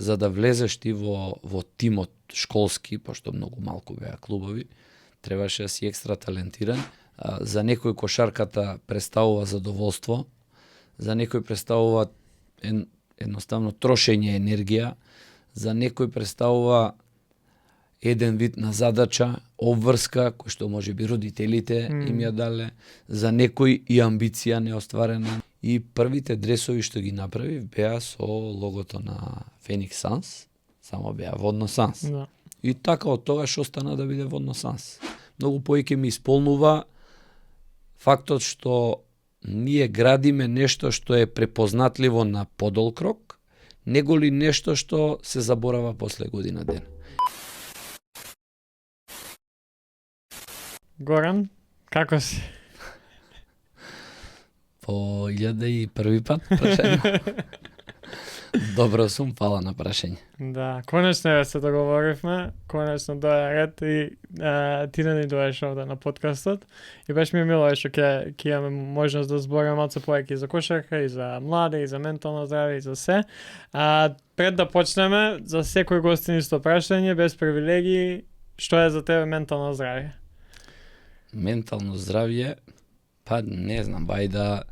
за да влезеш ти во тимот школски, пошто многу малку беа клубови, требаше да си екстра талентиран. За некој кошарката представува задоволство, за некој представува едноставно трошење енергија, за некој представува еден вид на задача, обврска, кој што може би родителите им ја дале, за некој и амбиција неостварена. И првите дресови што ги направив беа со логото на Phoenix Suns, само беа Водно Санс. Да. И така од тогаш остана да биде Водно Санс. Многу поеќе ми исполнува фактот што ние градиме нешто што е препознатливо на подол крок, него ли нешто што се заборава после година ден. Горан, како си? По 1001 пат прашање. Добро сум, фала на прашање. Да, конечно се договоривме, конечно доја ред и ти да ни доеш овде на подкастот. И беше ми мило што ќе имаме можност да збориме малку повеќе и за кошарка, и за млади, и за ментално здравје, и за се. Пред да почнеме, за секој гостин исто прашање, без привилегии, што е за тебе ментално здравје? Ментално здравје, па не знам, бајда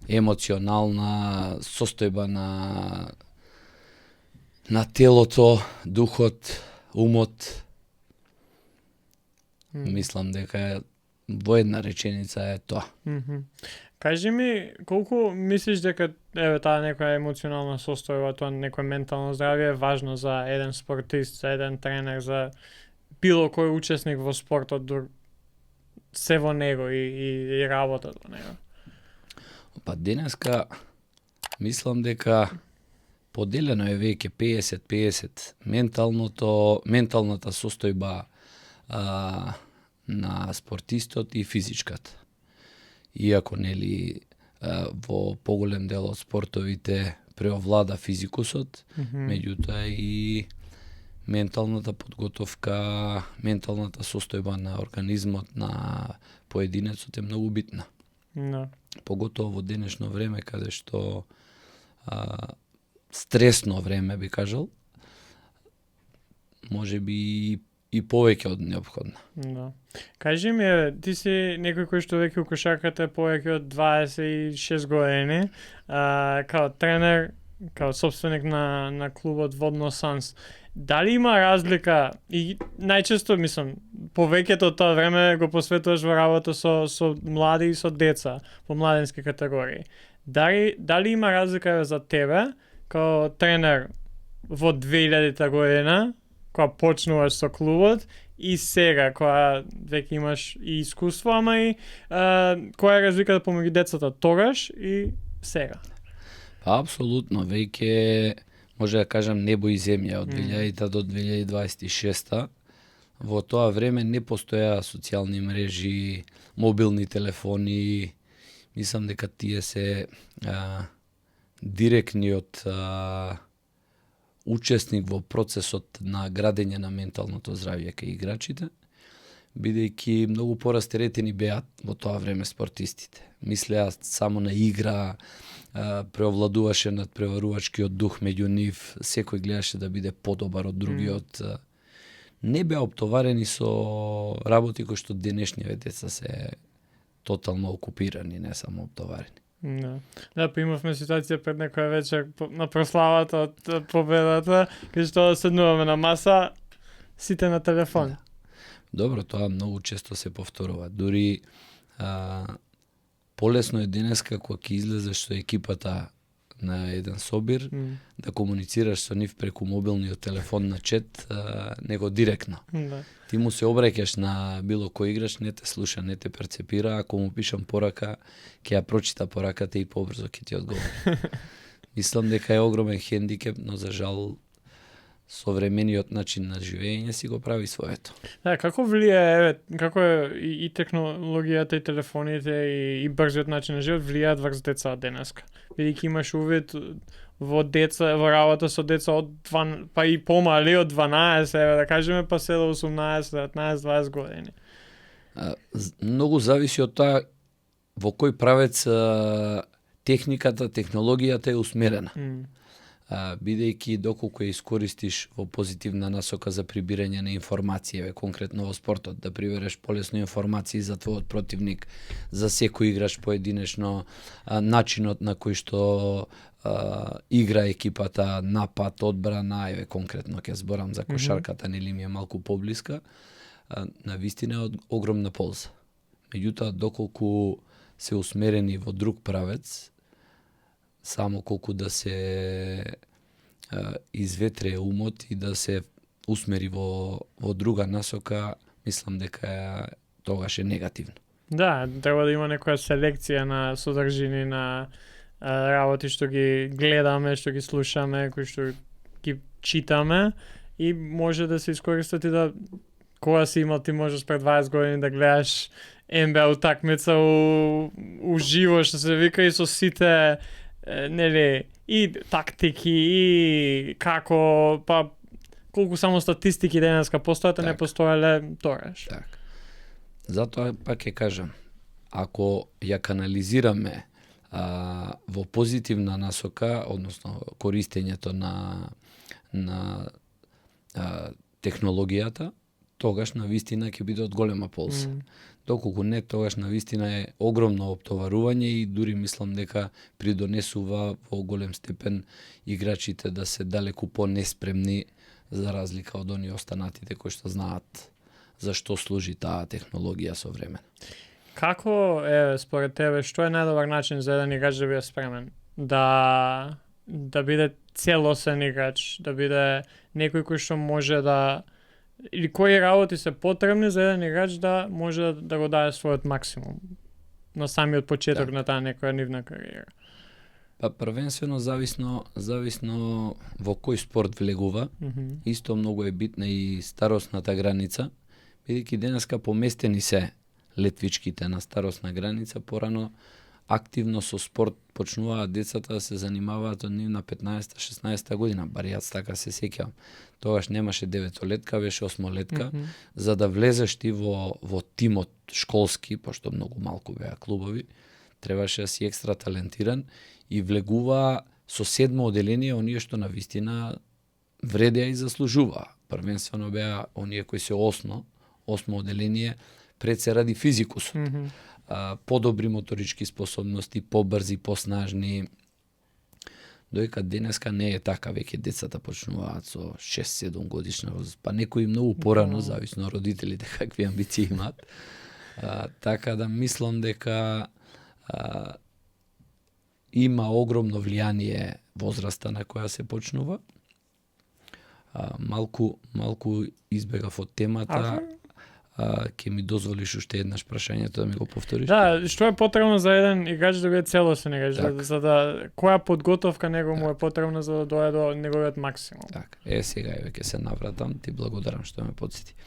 емоционална состојба на телото, духот, умот. Мислам дека во една реченица е тоа. Кажи ми, колку мислиш дека таа некоја емоционална состојба, тоа некој ментално здравје е важно за еден спортист, за еден тренер, за било кој учесник во спортот, се во него и работа во него? Па денеска мислам дека поделено е веќе 50-50 менталната состојба на спортистот и физичката. Иако нели во поголем дел од спортовите преовлада физикусот, меѓутоа и менталната подготовка, менталната состојба на организмот на поединецот е многу битна. Да. Поготово во денешно време, каде што стресно време би кажал, може би и повеќе од неопходно. Да. Кажи ми, ти си некој кој што веќе у кошарката е повеќе од 26 години, као тренер, као собственик на клубот Водно Санс. Дали има разлика и најчесто мислам повеќето од тоа време го посветуваш во работа со млади и со деца во младенски категории. Дали има разлика за тебе као тренер во 2000-та година кога почнуваш со клубот и сега кога веќе имаш и искуство, ама и која е разликата помеѓу децата тогаш и сега? Па апсолутно, веќе може да кажам небо и земја од 2000 до 2026. Во тоа време не постоја социјални мрежи, мобилни телефони. Мислам дека тие се директниот учесник во процесот на градење на менталното здравје кај играчите, бидејќи многу порастеретени беа во тоа време спортистите. Мислеа само на игра, преовладуваше над преварувачкиот дух меѓу нив, секој гледаше да биде подобар од другиот. Не беа оптоварени со работи кои што денешниве деца се тотално окупирани, не само оптоварени. Да, па имавме ситуација пред некоја вечер на прославата од победата, кај што седнуваме на маса, сите на телефон. Да. Добро, тоа многу често се повторува. Дури полесно е денеска кога ќе излезеш со екипата на еден собир, да комуницираш со нив преку мобилниот телефон на чет, него директно. Да. Ти му се обраќаш на било кој играч, не те слуша, не те перцепира, ако му пишам порака, ќе ја прочита пораката и побрзо ќе ти одговори. Мислам дека е огромен хендикеп, но за жал современиот начин на живење си го прави своето. Да, како влијае, како е и технологијата, и телефоните, и брзиот начин на живот влијаат врз деца денеска? Бидејќи имаш увид во деца, во работа со деца од па и помали од 12, да кажеме, па се до 18, 19, 20 години. Многу зависи од тоа во кој правец техниката, технологијата е усмерена. бидејќи доколку ја искористиш во позитивна насока за прибирање на информации, конкретно во спортот, да прибереш полесно информации за твојот противник, за секој играч поединечно, начинот на кој што игра екипата, напад, одбрана, конкретно ќе зборам за кошарката, нели ми е малку поблиска, навистина е од огромна полза. Меѓутоа, доколку се усмерени во друг правец, само колку да се изветре умот и да се усмери во друга насока, мислам дека тогаш е негативно. Да, треба да има некоја селекција на содржини на работи што ги гледаме, што ги слушаме, кои што ги читаме и може да се искористат и да кога си имал ти можеш пред 20 години да гледаш НБА утакмица уживо, што се вика, и со сите нели и тактики и како колку само статистики денеска постојат, не постоеле тогаш. Так. Затоа пак ќе кажам, ако ја канализираме во позитивна насока, односно користењето на технологијата, тогаш навистина ќе биде од голема полза. Доколку не, тогаш навистина е огромно оптоварување и дури мислам дека придонесува во голем степен играчите да се далеку по-неспремни за разлика од оние останатите кои што знаат за што служи таа технологија со време. Како е според тебе, што е најдобар начин за еден играч да биде спремен? Да биде целосен играч, да биде некој кој што може да или кои работи се потребни за еден играч да може да го даде својот максимум на самиот почеток на таа некоја нивна кариера? Првенствено зависно во кој спорт влегува. Исто многу е битна и старосната граница, бидејќи денеска поместени се летвичките на старосна граница, порано активно со спорт почнуваат децата да се занимаваат од нивна 15-16 година, бар јас така се сеќавам. Тогаш немаше 9-летка, беше 8-летка, за да влезеш ти во тимот школски, пошто многу малку беа клубови, требаше да си екстра талентиран и влегува со 7-о оделение оние што навистина вредеа и заслужуваа. Првенствено беа оние кои се 8-о оделение, пред се ради физикусот. Подобри моторички способности, побрзи, поснажни. Доека денеска не е така, веќе децата почнуваат со 6-7 годишна возраст, па некои многу порано, зависно од родителите какви амбиции имаат. Така да мислам дека има огромно влијание возраста на која се почнува. Малку избегав од темата. Ќе ми дозволиш уште еднаш прашањето да ми го повториш? Да, што е потребно за еден играч да биде целосен играч, за да која подготовка него му е потребна за да дојде до неговиот максимум? Так, сега веќе се навратам, ти благодарам што ме потсети.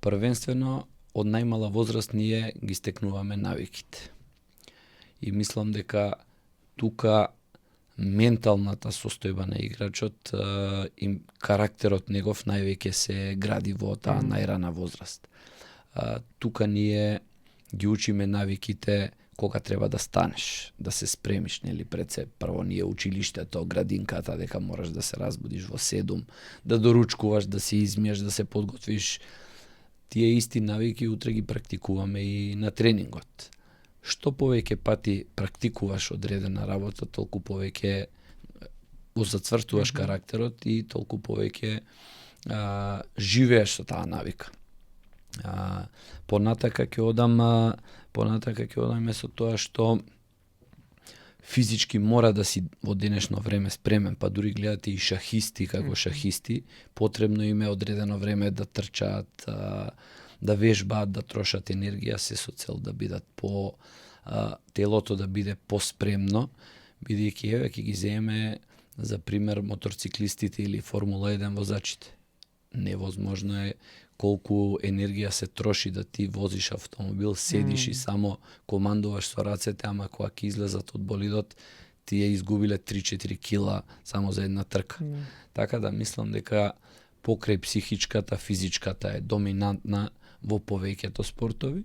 Првенствено од најмала возраст ние ги стекнуваме навиките. И мислам дека тука менталната состојба на играчот и карактерот негов највеќе се гради во таа најрана возраст. Тука ние ги учиме навиките кога треба да станеш, да се спремиш, нели, пред се. Прво ние училиштето, градинката, дека мораш да се разбудиш во 7, да доручкуваш, да се измиеш, да се подготвиш. Тие исти навики утре ги практикуваме и на тренингот. Што повеќе пати практикуваш одредена работа, толку повеќе го зацвртуваш карактерот и толку повеќе живееш со таа навика. Понатака ќе одам со тоа што физички мора да си во денешно време спремен, па дури гледате и шахисти како шахисти, потребно им е одредено време да трчаат, да вежбаат, да трошат енергија, се со цел да бидат телото да биде поспремно, бидејќи ќе ги земеме за пример моторциклистите или Формула 1 возачите. Невозможно е колку енергија се троши да ти возиш автомобил, седиш и само командуваш со рацете, ама кога ќе излезат од болидот, тие изгубиле 3-4 кила само за една трка. Така да мислам дека покрај психичката, физичката е доминантна во повеќето спортови,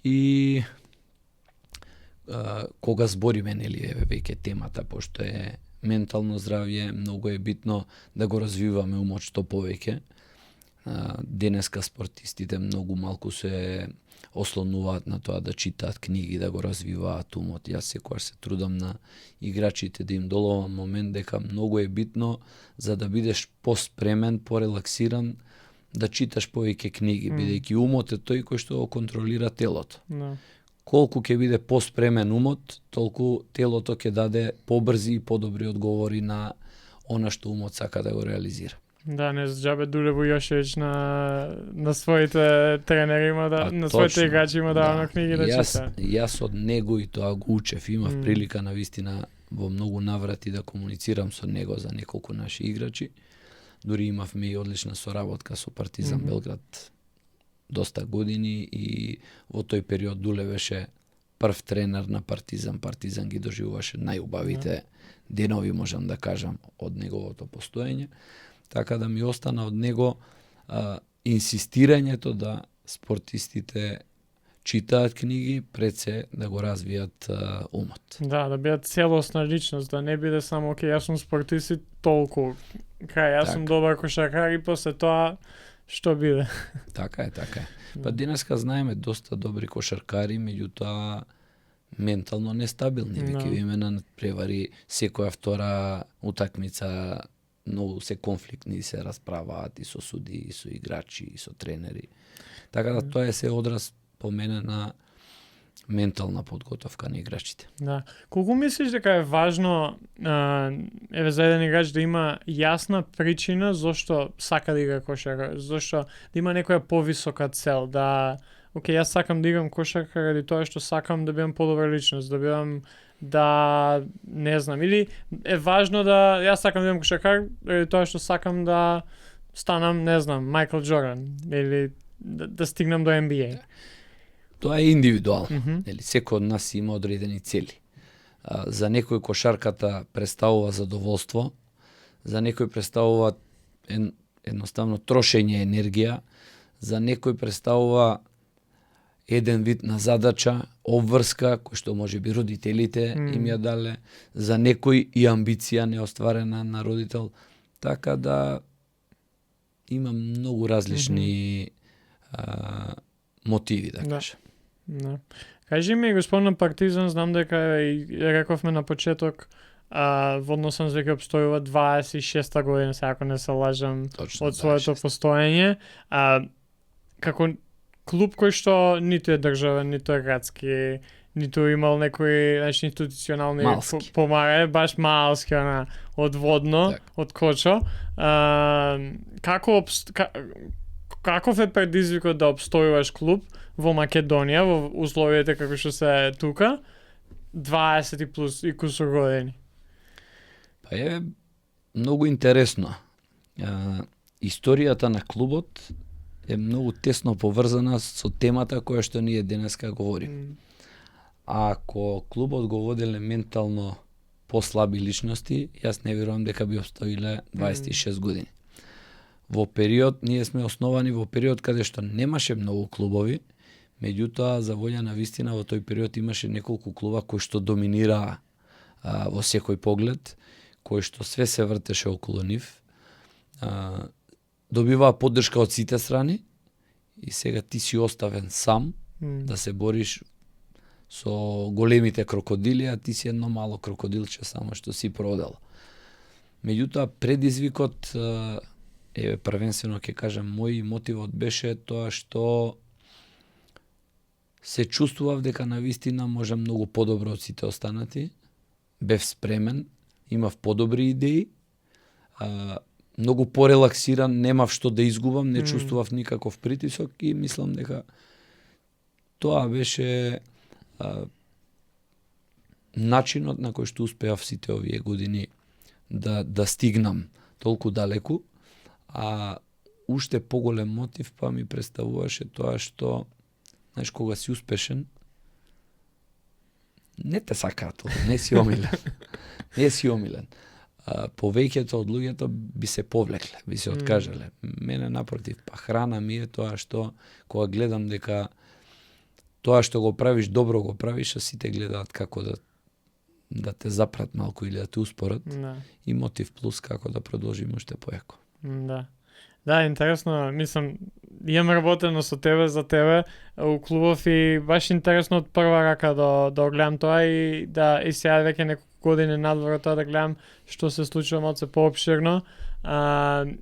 И кога збориме, нели, е веќе темата, пошто е ментално здравје, многу е битно да го развиваме умот што повеќе. Денеска спортистите многу малку се ослонуваат на тоа да читаат книги, да го развиваат умот. Јас секогаш се трудам на играчите да им доловам момент дека многу е битно за да бидеш поспремен, порелаксиран, да читаш повеќе книги, бидејќи умот е тој кој што го контролира телото. Да. Колку ќе биде поспремен умот, толку телото ќе даде побрзи и подобри одговори на она што умот сака да го реализира. Да, не џабе Дуле Вујошевиќ на своите тренери има да, на своите играчи има да книги да чита. Јас од него и тоа го учев, имав прилика на вистина во многу наврати да комуницирам со него за неколку наши играчи. Дури имавме и одлична соработка со Партизан Белград доста години и во тој период Дуле беше прв тренер на Партизан. Партизан ги доживуваше најубавите денови, можам да кажам, од неговото постоење. Така да ми остана од него инсистирањето да спортистите читаат книги пред се да го развијат умот. Да бидат целосна личност, да не биде само окей, јас сум спортист и толку. Јас сум добар кошаркар и после тоа што биде. Така е. Па денеска знаеме доста добри кошаркари, меѓутоа ментално нестабилни. Веќе име на превари, секоја втора утакмица многу се конфликтни се расправаат и со суди, и со играчи, и со тренери. Така да тоа е се одраз по мене на ментална подготовка на играчите. Да. Колку мислиш дека е важно за еден играч да има јасна причина зошто сака да игра кошарка, зошто да има некоја повисока цел, да јас сакам да играм кошарка ради тоа што сакам да бидам подобра личност, да бидам не знам, или е важно да јас сакам да бидам кошаркар ради тоа што сакам да станам, не знам, Майкл Джордан или да стигнам до NBA. Тоа е индивидуално. Секој од нас има одредени цели. За некој кошарката представува задоволство, за некој представува едноставно трошење енергија, за некој представува еден вид на задача, обврска, кој што може би родителите им ја дале, за некој и амбиција неостварена на родител. Така да има многу различни мотиви, да кажем. Да. Кажи ми, господин Партизан, знам дека и рековме на почеток, водно сам веќе обстојува 26-та година, се ако не се лажам, од своето постоење. Како клуб кој што ниту е државен, ниту е градски, ниту имал некои институционални помагање, баш малски, од водно, од Кочо. Каков е предизвикот да обстојуваш клуб во Македонија, во условијата како што се тука, 20 и плюс и кусор години? Па е многу интересно. Историјата на клубот е многу тесно поврзана со темата која што ние денеска говориме. Ако клубот го воделе ментално послаби личности, јас не верувам дека би обстоиле 26 години. Во период, ние сме основани во период каде што немаше многу клубови, меѓутоа за волја на вистина во тој период имаше неколку клуба кои што доминираа во секој поглед, кои што све се вртеше околу нив. Добиваа поддршка од сите страни и сега ти си оставен сам да се бориш со големите крокодили, а ти си едно мало крокодилче само што си продал. Меѓутоа предизвикот првенствено ќе кажам, мој мотивот беше тоа што се чувствував дека на вистина можам многу подобро од сите останати. Бев спремен, имав подобри идеи, многу порелаксиран, немав што да изгубам, не чувствував никаков притисок и мислам дека тоа беше начинот на кој што успеав сите овие години да стигнам толку далеку. А уште поголем мотив па ми представуваше тоа што, знаеш, кога си успешен, не те сакаат, не си омилен. Не си омилен. Повеќето од луѓето би се повлекле, би се откажале. Мене напротив, па храна ми е тоа што кога гледам дека тоа што го правиш добро го правиш, а сите гледаат како да те запрат малку или да те успорат. Да. И мотив плюс како да продолжиме уште поеко. Да. Да, интересно, мислам, имам работено со тебе, за тебе, у клубов и баш интересно од прва рака да гледам тоа и сега веќе неколку години надвор од тоа да гледам што се случува малце поопширно.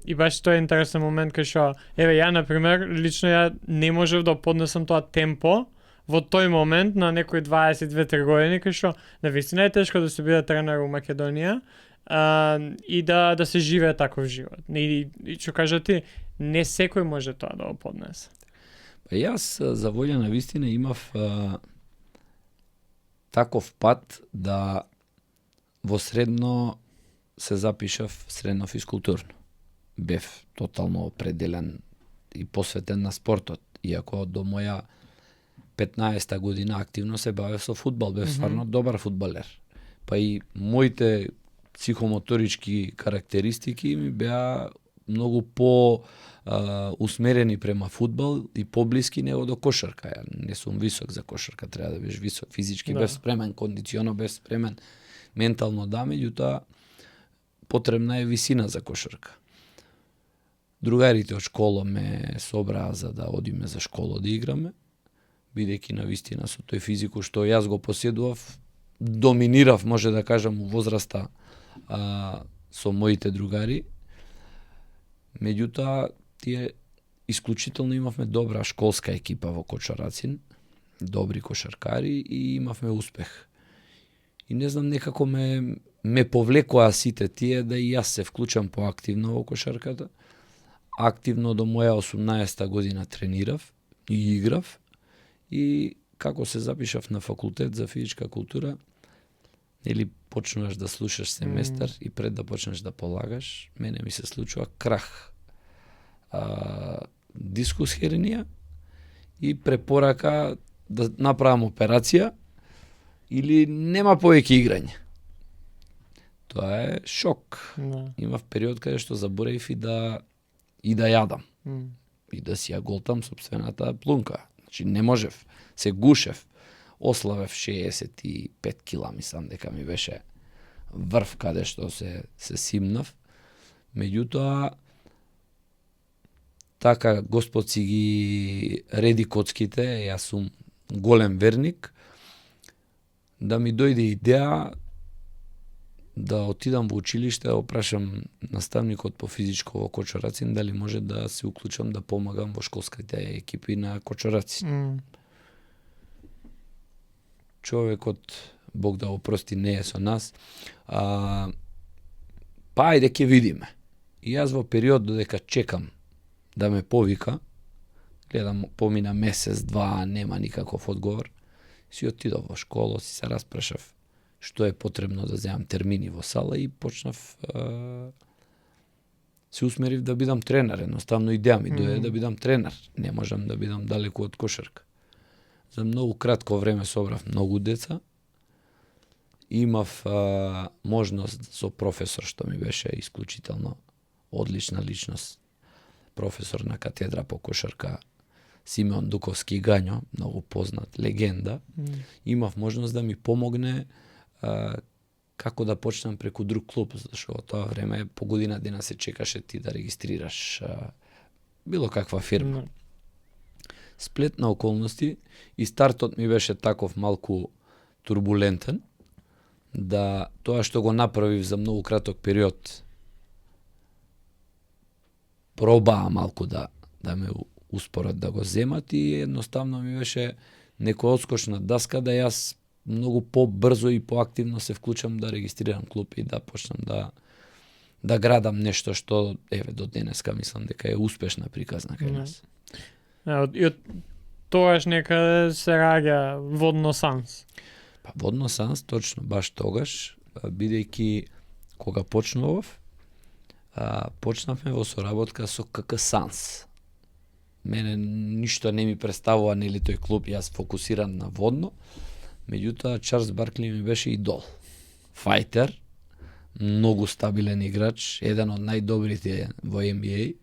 И баш тоа е интересен момент кај што, еве ја например, лично ја не можев да поднесам тоа темпо во тој момент на некои 22-3 години, кај што навистина е тешко да се биде тренер у Македонија. И да се живее таков живот. И што кажа ти, не секој може тоа да го поднесе. Па јас за волја на вистина имав таков пат да во средно се запишав средно физкултурно. Бев тотално определен и посветен на спортот, иако до моја 15-та година активно се бавев со фудбал, бев стварно добар фудбалер. Па и моите психомоторички карактеристики ми беа многу по усмерени према фудбал и поблиски него до кошарка. Ја не сум висок за кошарка, треба да бидеш висок физички, бев спремен, кондиционо бев спремен, ментално да, меѓутоа потребна е висина за кошарка. Другарите од школа ме собраа за да одиме за школа да играме, бидејќи на вистина со тој физику што јас го поседував, доминирав, може да кажам, у возраста со моите другари. Меѓутоа, тие исклучително имавме добра школска екипа во Кочарацин, добри кошаркари и имавме успех. И не знам, некако ме повлекоа сите тие да и јас се вклучам поактивно во кошарката. Активно до моја 18-та година тренирав и играв и како се запишав на факултет за физичка култура, или почнуваш да слушаш семестар и пред да почнеш да полагаш, мене ми се случува крах. Дискус хернија и препорака да направам операција или нема повеќе играње. Тоа е шок. Имав период каде што заборавив и да јадам. И да си ја голтам сопствената плунка. Значи не можев, се гушев. Ославев 65 кила, мислам дека ми беше врв каде што се симнав. Меѓутоа, така Господ си ги реди коцките, јас сум голем верник, да ми дојде идеја да отидам во училиште, да опрашам наставникот по физичко во Кочарацин дали може да се уклучам да помагам во школските екипи на Кочарацин. Човекот, Бог да опрости, не е со нас. Па ајде ќе видиме. И јас во период додека чекам да ме повика, гледам, помина месец, два, нема никаков одговор, си отидов во школа, си се распрашав што е потребно да земам термини во сала и почнав се усмерив да бидам тренер. Едноставно идеја ми дојде да бидам тренер. Не можам да бидам далеку од кошарка. За многу кратко време собрав многу деца. Имав можност со професор што ми беше исклучително одлична личност. Професор на катедра по кошарка Симеон Дуковски Гањо, многу познат, легенда. Имав можност да ми помогне како да почнам преку друг клуб, зашто во тоа време по година дена се чекаше ти да регистрираш било каква фирма. Сплет на околности и стартот ми беше таков малку турбулентен, да тоа што го направив за многу краток период пробаа малку да ме успорат да го земат и едноставно ми беше некоја одскочна даска да јас многу побрзо и поактивно се вклучам да регистрирам клуб и да почнам да градам нешто што еве до денеска мислам дека е успешна приказна кај нас. И од тогаш некаде се раѓа Водно Санс. Па Водно Санс точно баш тогаш, бидејќи кога почнував, почнавме во соработка со КК Санс. Мене ништо не ми представува нели тој клуб, јас фокусиран на Водно. Меѓутоа, Чарлс Баркли ми беше идол. Фајтер, многу стабилен играч, еден од најдобрите во NBA.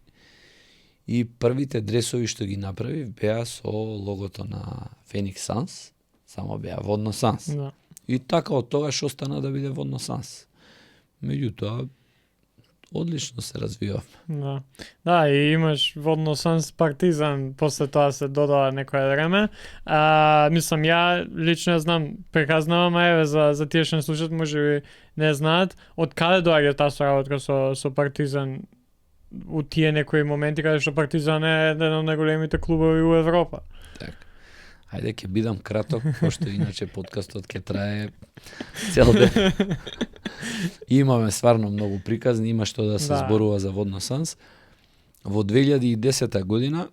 И првите дресови што ги направив беа со логото на Phoenix Suns, само беа Водно Санс. Да. И така од тогаш остана да биде Водно Санс. Меѓутоа, одлично се развивавме. Да. Да, и имаш Водно Санс Партизан, после тоа се додава некое време. Мислам, ја лично знам, преказнавам, еве за тие што не слушат, можеби не знаат, од каде доаѓа таа соработка со Партизан у тие некои моменти каде што Партизан е еден од најголемите клубови у Европа. Така. Ајде ќе бидам краток, пошто иначе подкастот ќе трае цел ден. Имаме стварно многу приказни, има што да се зборува за Водно Санс. Во 2010 година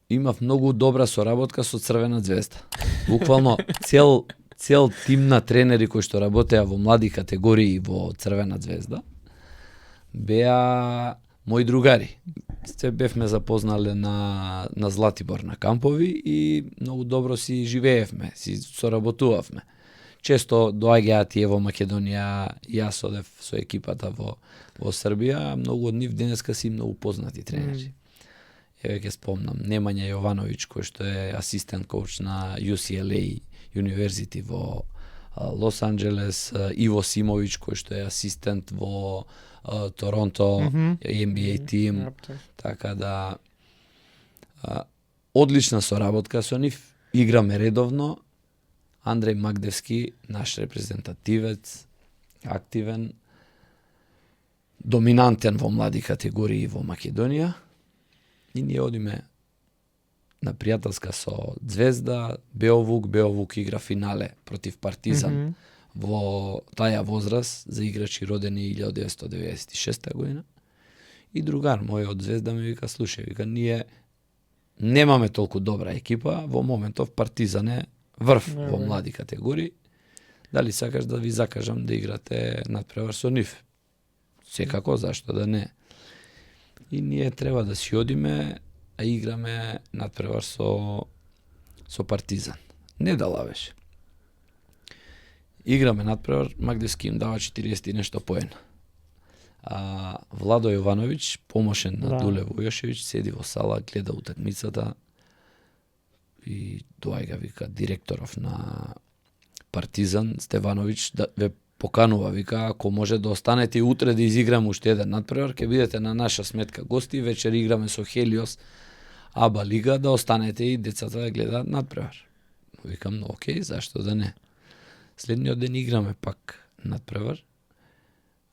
имав многу добра соработка со Црвена звезда. Буквално цел тим на тренери кои што работеа во млади категории во Црвена звезда беа мои другари. Се бевме запознале на Златибор на кампови и многу добро си живеевме, си соработувавме. Често доаѓаат тие во Македонија, јас одев со екипата во Србија, многу од нив денеска си многу познати тренери. Еве ќе спомнам Немања Јовановиќ, кој што е асистент коуч на UCLA University во Лос Анџелес, Иво Симовиќ, кој што е асистент во Торонто, NBA тим, така да одлична соработка со нив, играме редовно. Андреј Магдевски, наш репрезентативец, активен, доминантен во млади категории во Македонија. И ние одиме на пријателска со Звезда, Беовук игра финале против Партизан во таја возраст за играчи родени 1996 година. И другар мој од Звезда ми вика, слушај, вика, ние немаме толку добра екипа, во моментов Партизан е врв во млади категории. Дали сакаш да ви закажам да играте надпревар со нив? Секако, зашто да не? И ние треба да си одиме, а играме надпревар со Партизан. Не да лавеше. Играме надпревар, Магдевски им дава 40 и нешто поена. Владо Јовановиќ, помошен на Дуле Вујошевиќ, седи во сала, гледа утакмицата и доаѓа, вика, директоров на Партизан, Стевановиќ, да ве поканува, вика, ако може да останете и утре да изиграме уште еден надпревар, ќе бидете на наша сметка гости, вечер играме со Хелиос, Аба Лига, да останете и децата да гледаат надпревар. Викам, окей, зашто да не? Следниот ден играме пак надпревар,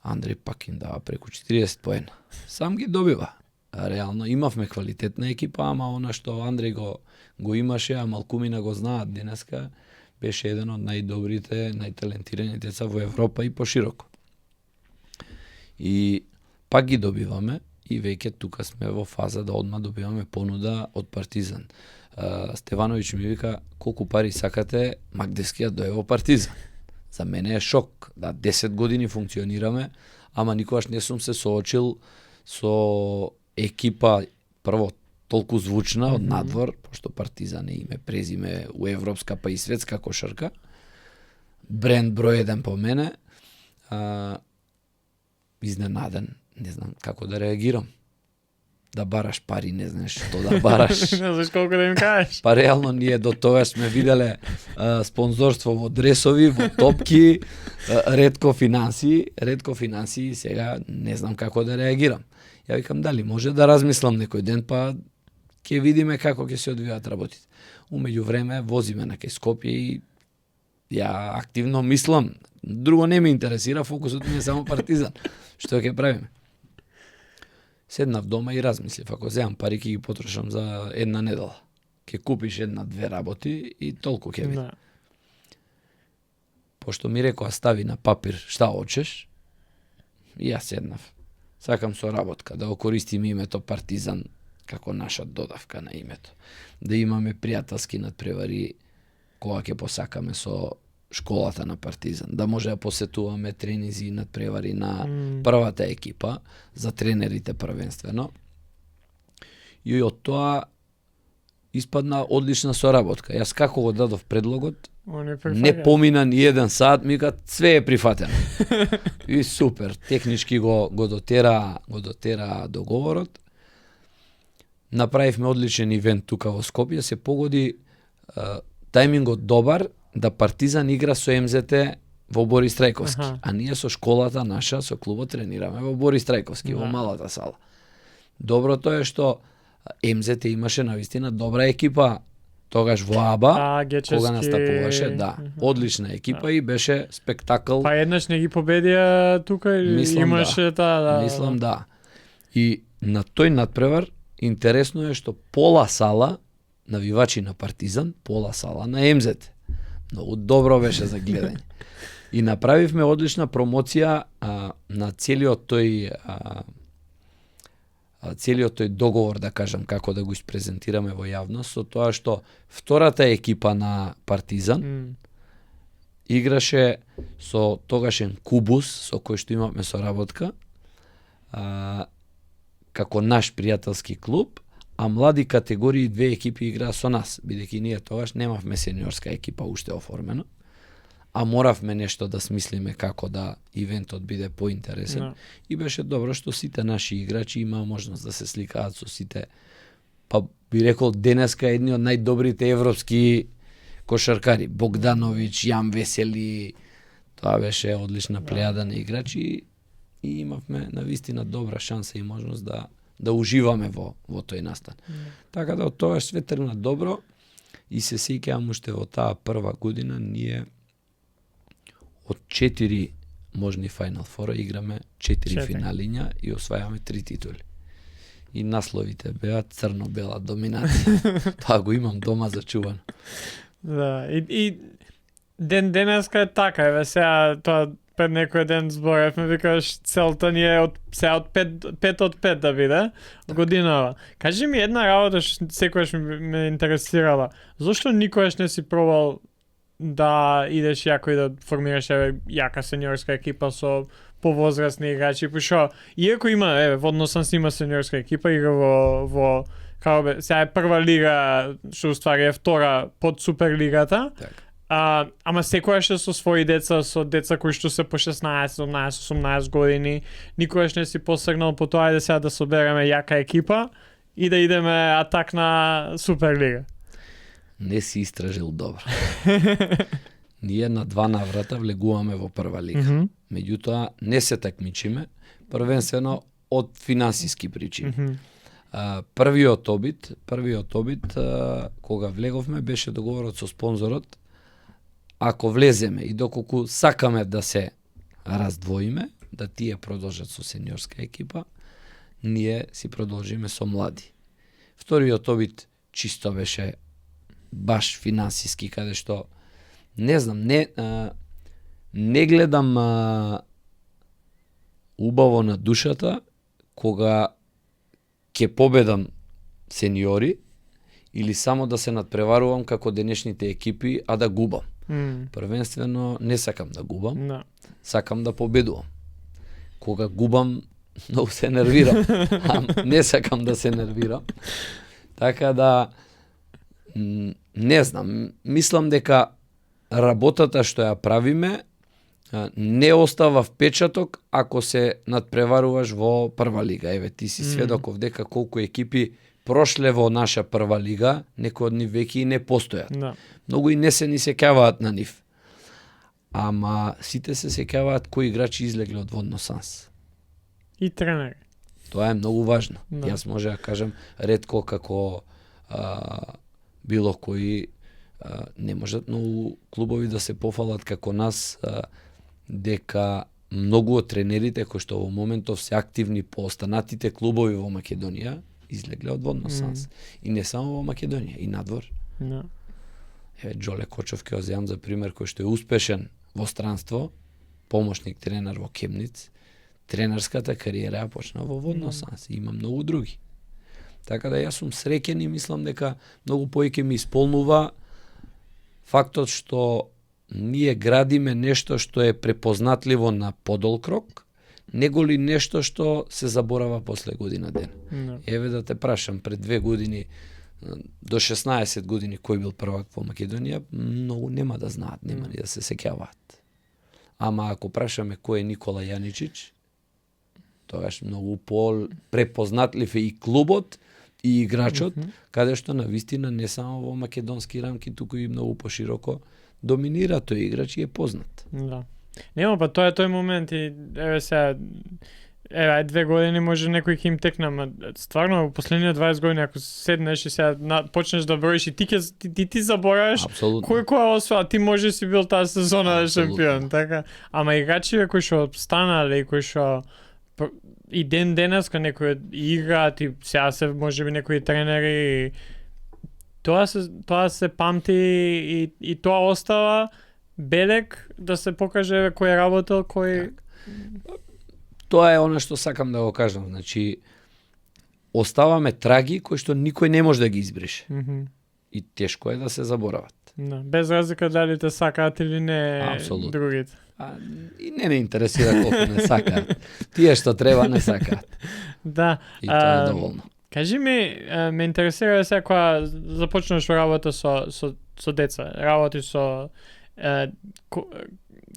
Андреј пак им дава преку 40 поена. Сам ги добива. Реално имавме квалитетна екипа, ама она што Андреј го имаше, а малкумина го знаат денеска, беше еден од најдобрите, најталентирани деца во Европа и пошироко. И пак ги добиваме и веќе тука сме во фаза да одма добиваме понуда од Партизан. Стевановиќ ми вика, колку пари сакате, Магдевски да дојде во Партизан. За мене е шок, да 10 години функционираме, ама никогаш не сум се соочил со екипа, прво, толку звучна од надвор, пошто Партизан е име, презиме у европска па и светска кошарка, бренд број 1 по мене, изненаден, не знам како да реагирам. Да бараш пари, не знаеш што да бараш. Не знаеш колку да им кажеш. Па реално ние до тоа сме виделе спонзорство во дресови, во топки, ретко финансии, сега не знам како да реагирам. Ја викам, дали може да размислам некој ден, па ќе видиме како ќе се одвијаат работите. Умеѓу време возиме на кај Скопје и ја активно мислам. Друго не ме интересира, фокусот ми е само Партизан. Што ќе правиме? Седнав дома и размислив, ако земам пари ќе ги потрошам за една недела. Ќе купиш една-две работи и толку ќе биде. Пошто ми рекоа стави на папир шта очеш, и јас седнав. Сакам со работка, да окористим името Партизан како наша додавка на името. Да имаме пријателски надпревари кога ќе посакаме со школата на Партизан. Да може да посетуваме тренизи и надпревари на првата екипа, за тренерите првенствено. И од тоа испадна одлична соработка. Јас како го дадов предлогот, Они прифаќаат. Не помина ни 1 сат, ми кажат све е прифатено. И супер, технички го дотера договорот. Направивме одличен ивент тука во Скопје, се погоди тајмингот добар да Партизан игра со МЗТ во Борис Трајковски, а ние со школата наша, со клубот тренираме во Борис Трајковски, во малата сала. Доброто е што МЗТ имаше навистина добра екипа тогаш во АБА, кога настапуваше, одлична екипа и беше спектакл. Па еднаш не ги победија тука или имаше Мислам да. И на тој надпревар интересно е што пола сала навивачи на Партизан, пола сала на МЗТ. Многу добро беше за гледање. И направивме одлична промоција на целиот тој договор, да кажам, како да го испрезентираме во јавност, со тоа што втората екипа на Партизан играше со тогашен Кубус, со кој што имавме соработка, како наш пријателски клуб, а млади категории 2 екипи играа со нас, бидејќи ние тогаш немавме сениорска екипа уште оформено, а моравме нешто да смислиме како да ивентот биде поинтересен. И беше добро што сите наши играчи имаа можност да се сликаат со сите, па би рекол денеска едни од најдобрите европски кошаркари, Богдановиќ, Јан Весели, тоа беше одлична плејада на играчи и имавме навистина добра шанса и можност да уживаме во тој настан. Така да од тоа све тргна добро и се сеќавам уште во таа прва година ние од 4 можни Final Four играме 4 финалиња и освајаме 3 титули. И насловите беа црно-бела доминација. Тоа го имам дома зачувано. Да, и денеска е така, еве сега тоа пред некој ден зборевме, викаш целта ни е од 5 од 5 да биде годинава. Кажи ми една работа што секогаш ме интересирала. Зошто никогаш не си пробал да идеш јако и да формираш јака сениорска екипа со повозрастни играчи, пошто иако има Водносан има сениорска екипа, игра во сега е прва лига, што уствари е втора под Суперлигата. Ама секогаш е со своји деца, со деца кои што се по 16, 17, 18 години, никогаш не си посегнал по тоа сега да собереме јака екипа и да идеме атак на Суперлига. Не си истражил добро. Ние на 2 наврата влегуваме во прва лига. Меѓутоа не се такмичиме, првенствено од финансиски причини. Првиот обид кога влеговме беше договорот со спонзорот, ако влеземе и доколку сакаме да се раздвоиме, да тие продолжат со сениорска екипа, ние си продолжиме со млади. Вториот обид чисто беше баш финансиски, каде што не знам, не гледам убаво на душата кога ќе победам сениори или само да се надпреварувам како денешните екипи, а да губам. Првенствено не сакам да губам, сакам да победувам. Кога губам, многу се нервирам, не сакам да се нервирам. Така да, не знам, мислам дека работата што ја правиме не остава впечаток ако се надпреваруваш во прва лига. Еве, ти си сведоков дека колку екипи прошле во наша прва лига, некои од нив веќе и не постојат. Многу и не се ни сеќаваат на нив. Ама сите се сеќаваат кои играчи излегле од Водносанс. И тренери. Тоа е многу важно. Јас може да кажам ретко како било кои не можат многу клубови да се пофалат како нас, дека многу од тренерите кои што во моментов се активни по останатите клубови во Македонија излегле од Водносанс. И не само во Македонија, и надвор. Еве, Джоле Кочов ќе оземам за пример, кој што е успешен во странство, помошник тренер во Кемниц, тренерската кариера ја почна во Водносанс. Има многу други. Така да јас сум среќен и мислам дека многу повеќе ми исполнува фактот што ние градиме нешто што е препознатливо на подолг рок, него ли нешто што се заборава после година ден. Еве да те прашам, пред 2 години до 16 години кој бил првак во Македонија, многу нема да знаат, нема ни да се сеќаваат. Ама ако прашаме кој е Никола Јаничич, тогаш многу препознатлив е и клубот и играчот, каде што на вистина не само во македонски рамки, туку и многу пошироко доминира тој играч и е познат. Да. Нема, па тоа е тој момент и еве сега 2 години може некој ќе им текна, ама стварно во последните 20 години ако седнеш и сега почнеш да броиш и ти забораваш кој освоа, ти може си бил таа сезона шампион, така. Ама играчи кои што станале, кои што и денеска некои играат и сега се можеби некои тренери, тоа се памти и тоа остава белег да се покаже кој е работел, кој... Тоа е она што сакам да го кажам. Значи, оставаме траги кои што никој не може да ги избрише. И тешко е да се заборават. Да, без разлика дали те сакаат или не другите. И не интересира колку не сакаат. Тие што треба не сакаат. Да. И тоа е доволно. Кажи ми, ме интересира сега кога започнеш работа со деца, работи со...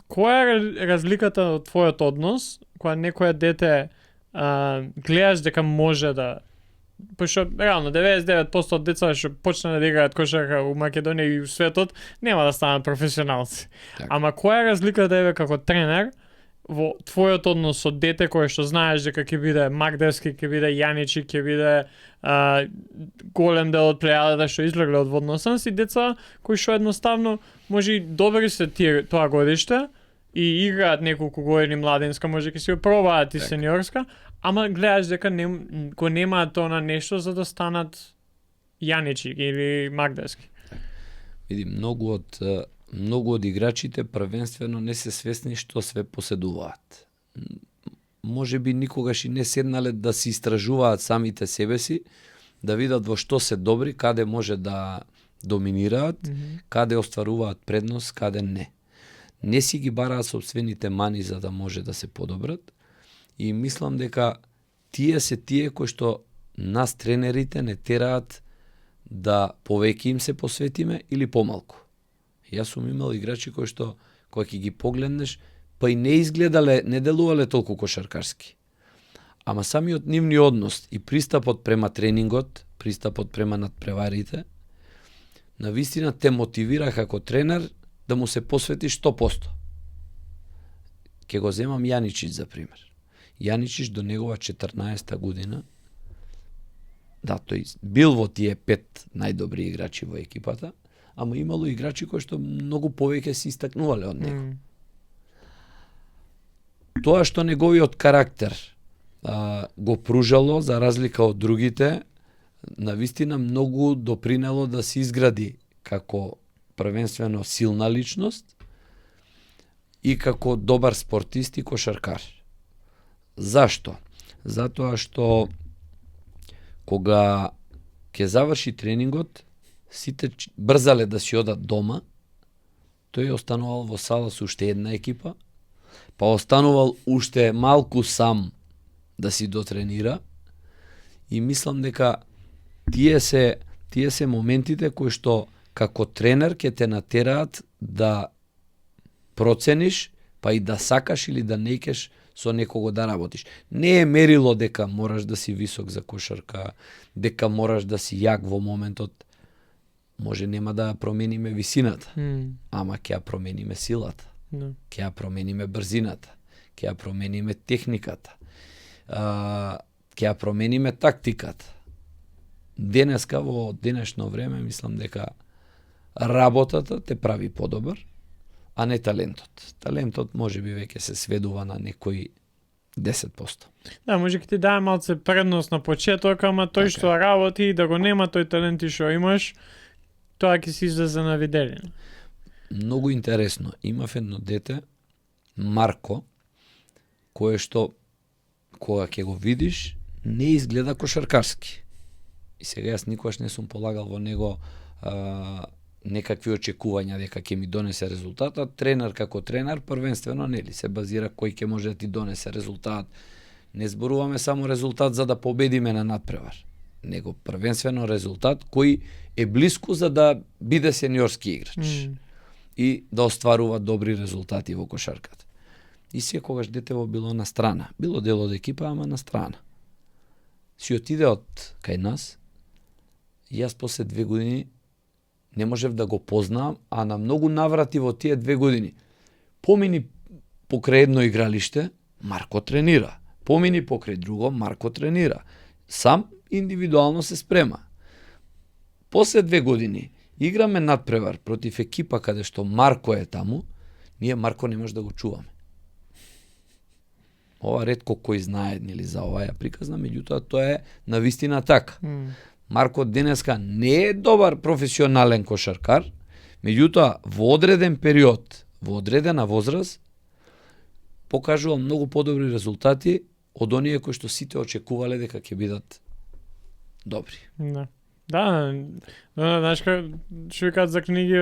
Која е разликата од твојот однос кога некоја дете гледаш дека може да... Пошто реално 99% од деца што почнат да играат кошарка у Македонија и у светот нема да станат професионалци. Так. Ама која е разликата еве како тренер во твојот однос со дете кое што знаеш дека ќе биде Магдевски, ќе биде Јаничи, ќе биде голем дел од плејадата што излегле од Водно Санс и деца кои што едноставно може и добри се тоа годиште и играат неколку години младинска, може ќе си пробаат и сениорска, ама гледаш дека го немаат тоа нешто за да станат Јаничи или Магдевски. Види, многу од играчите првенствено не се свесни што све поседуваат. Може би никогаш и не седнале да се истражуваат самите себе си, да видат во што се добри, каде може да доминираат, каде остваруваат предност, каде не. Не си ги бараат собствените мани за да може да се подобрат и мислам дека тие се тие кои што нас тренерите не тераат да повеќе им се посветиме или помалку. Јас сум имал играчи кои што кога ќе ги погледнеш, па и не изгледале, не делувале толку кошаркарски. Ама самиот нивни однос и пристапот према тренингот, пристапот према надпреварите, навистина те мотивира како тренер да му се посветиш 100%. Ке го земам Јаничич за пример. Јаничич до негова 14-та година, да, тој бил во тие 5 најдобри играчи во екипата, ама имало играчи кои што многу повеќе се истакнувале од него. Тоа што неговиот карактер го пружало, за разлика од другите, навистина многу допринело да се изгради како првенствено силна личност и како добар спортист и кошаркар. Зашто? Затоа што кога ќе заврши тренингот, сите брзале да си одат дома, тој останувал во сала со уште една екипа, па останувал уште малку сам да си дотренира и мислам дека тие се моментите кои што како тренер ќе те натераат да процениш, па и да сакаш или да не икеш со некого да работиш. Не е мерило дека мораш да си висок за кошарка, дека мораш да си јак во моментот. Може нема да промениме висината, ама ќе ја промениме силата, ќе ја промениме брзината, ќе ја промениме техниката, ќе ја промениме тактиката. Денеска, во денешно време, мислам дека работата те прави подобар, а не талентот. Талентот може би веќе се сведува на некои 10%. Да, може ќе ти даде малце предност на почеток, ама тој што работи да го нема тој талент и што имаш, тоа ќе се излезе на виделина. Многу интересно. Имав едно дете, Марко, кое што кога ќе го видиш, не изгледа кошаркарски. И сега јас никогаш не сум полагал во него некакви очекувања дека ќе ми донесе резултата. Тренер како тренер, првенствено нели се базира кој ќе може да ти донесе резултат. Не зборуваме само резултат за да победиме на надпревар, него првенствено резултат кој е блиску за да биде сениорски играч и да остварува добри резултати во кошарката. И секогаш детево било на страна. Било дел од екипа, ама на страна. Си отиде од кај нас, и јас после 2 години не можев да го познаам, а на многу наврати во тие 2 години. Помини покрај едно игралиште, Марко тренира. Помини покрај друго, Марко тренира. Сам индивидуално се спрема. После 2 години играме надпревар против екипа каде што Марко е таму, ние Марко не може да го чуваме. Ова ретко кој знае нели за ова ја приказна, меѓутоа тоа е навистина така. Марко денеска не е добар професионален кошаркар, меѓутоа во одреден период, во одредена возраст, покажува многу подобри резултати од оние кои што сите очекувале дека ќе бидат добри. Да, знаеш што викаат за книги,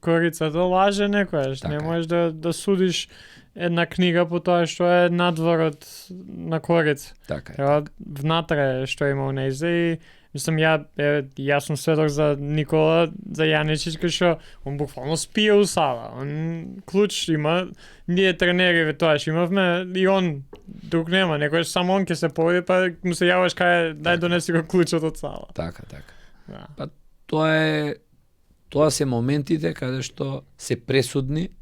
корицата лаже некојаш, Така не е. можеш да судиш една книга по тоа што е надворот на корица. Така е. Треба внатре што има у нејзе и мислам јас сум сведок за Никола, за Јаничич, кај што он буквално спие у сала. Он клуч има, ние тренери тоа имавме и он друг нема, некојаш само он ќе се поведе па му се јаваш кај дај донеси го клучот од сала. Така. Да. Па тоа се моментите каде што се пресудни